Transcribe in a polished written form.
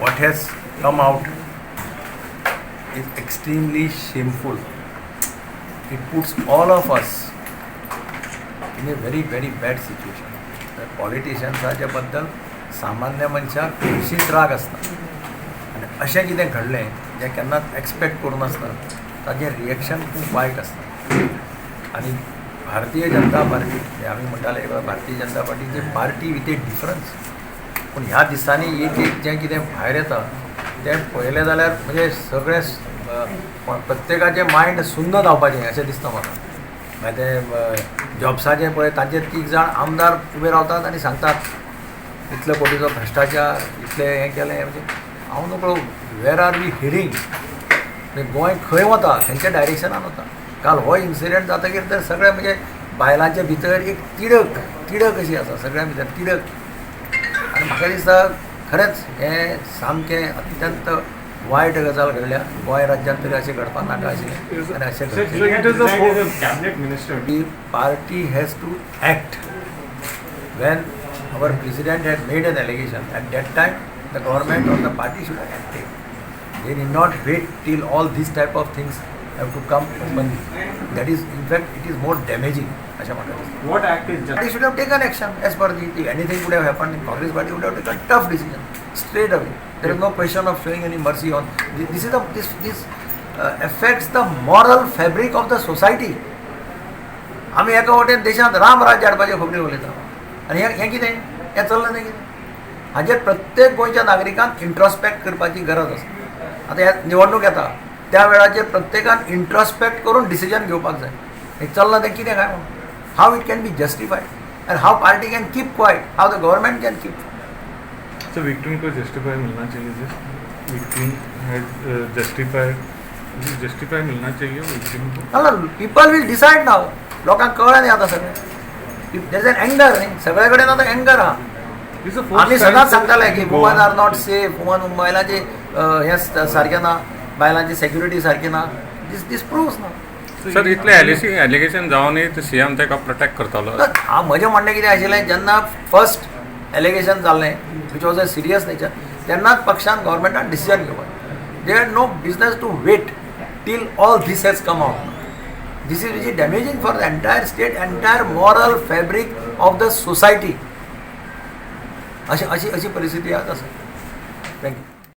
What has come out is extremely shameful. It puts all of us in a very, very bad situation. पॉलिटिशियन्साच्या बद्दल सामान्य मनशाक हरशींच राग आसता आनी अशें कितें घडलें जें केन्नाच एक्सपेक्ट करूं नासता, ताजें रिएक्शन खूब वायट आसता. आनी भारतीय जनता पार्टी हे आमी म्हणटाले, भारतीय जनता पार्टी जी पार्टी विथ ए डिफरन्स, पूण ह्या दिसांनी एक एक जें कितें भायर येता तें पळयलें जाल्यार म्हणजे सगळें प्रत्येकाचें मायंड सुन्न जावपाचें अशें दिसता म्हाका. मागीर ते जॉब्साचें पळय, तांचे तीग जाण आमदार उबे रावतात आनी सांगतात इतले कोटीचो भ्रश्टाचार, इतलें हें केलें. म्हणजे हांव नकळो where are we heading. Goa खंय वता, खंयच्या डायरेक्शनान वता. काल हो इन्सिडंट जातकीर तर सगळें म्हणजे बायलांच्या भितर एक तिडक तिडक अशी आसा, सगळ्यां भितर तिडक. आनी म्हाका दिसता खरेंच हें सामकें अत्यंत वायट गजाल घडल्या. गोंय राज्यांत तरी अशें घडपाक नाका आशिल्लें आनी अशें घडचें. It is a cabinet minister. The party has to act. When our president had made an allegation, at that time the government or the party should have acted. They need not wait till all these type of things have to come openly. That is, in fact, it is more damaging. अशें म्हाका दिसता. What act is Party should have taken action as per the, if anything would have happened, Congress party would have taken tough decision straight away. There is no question of showing any mercy on this. Is a this this affects the moral fabric of the society. आमी एका वटेन देशांत राम राज्य हाडपाच्यो खबरी उलयता आनी हें हें कितें, हें चल्लां तें कितें, हाजेर प्रत्येक गोंयच्या नागरिकान इंट्रोस्पेक्ट करपाची गरज आसा. आतां ह्या निवडणूक येता त्या वेळाचेर प्रत्येकान इंट्रोस्पेक्ट करून डिसिजन घेवपाक जाय, हें चल्लां तें कितें काय म्हणून, how it can be justified and how party can keep quiet, how the government can keep. So victim को जस्टिफाई मिलना चाहिए, just victim has justified, justify मिलना चाहिए विक्टिम को. ना, people will decide now. लोकांक कळ्ळें न्ही आतां सगळें. There is an anger न्ही, सगळे कडेन आतां एंगर आहा. आमी सदांच सांगताले की women are not safe, woman बायलांची हें सारकें ना, बायलांची सेक्युरिटी सारकी ना. दीस प्रुव्स ना. सर, इतले एलिगेशन जावनूय सीएम ताका प्रोटेक्ट करतालो. हांव म्हजें म्हणणें कितें आशिल्लें, जेन्ना फर्स्ट एलिगेशन जाल्लें, which was a serious nature, तेन्नाच पक्षान, गव्हर्मेंटान डिसिजन घेवपाक. They had no business to wait till all this has come out. This is which is damaging for the entire state, entire moral fabric of the society. अशी अशी अशी परिस्थिती आज आसा. Thank you.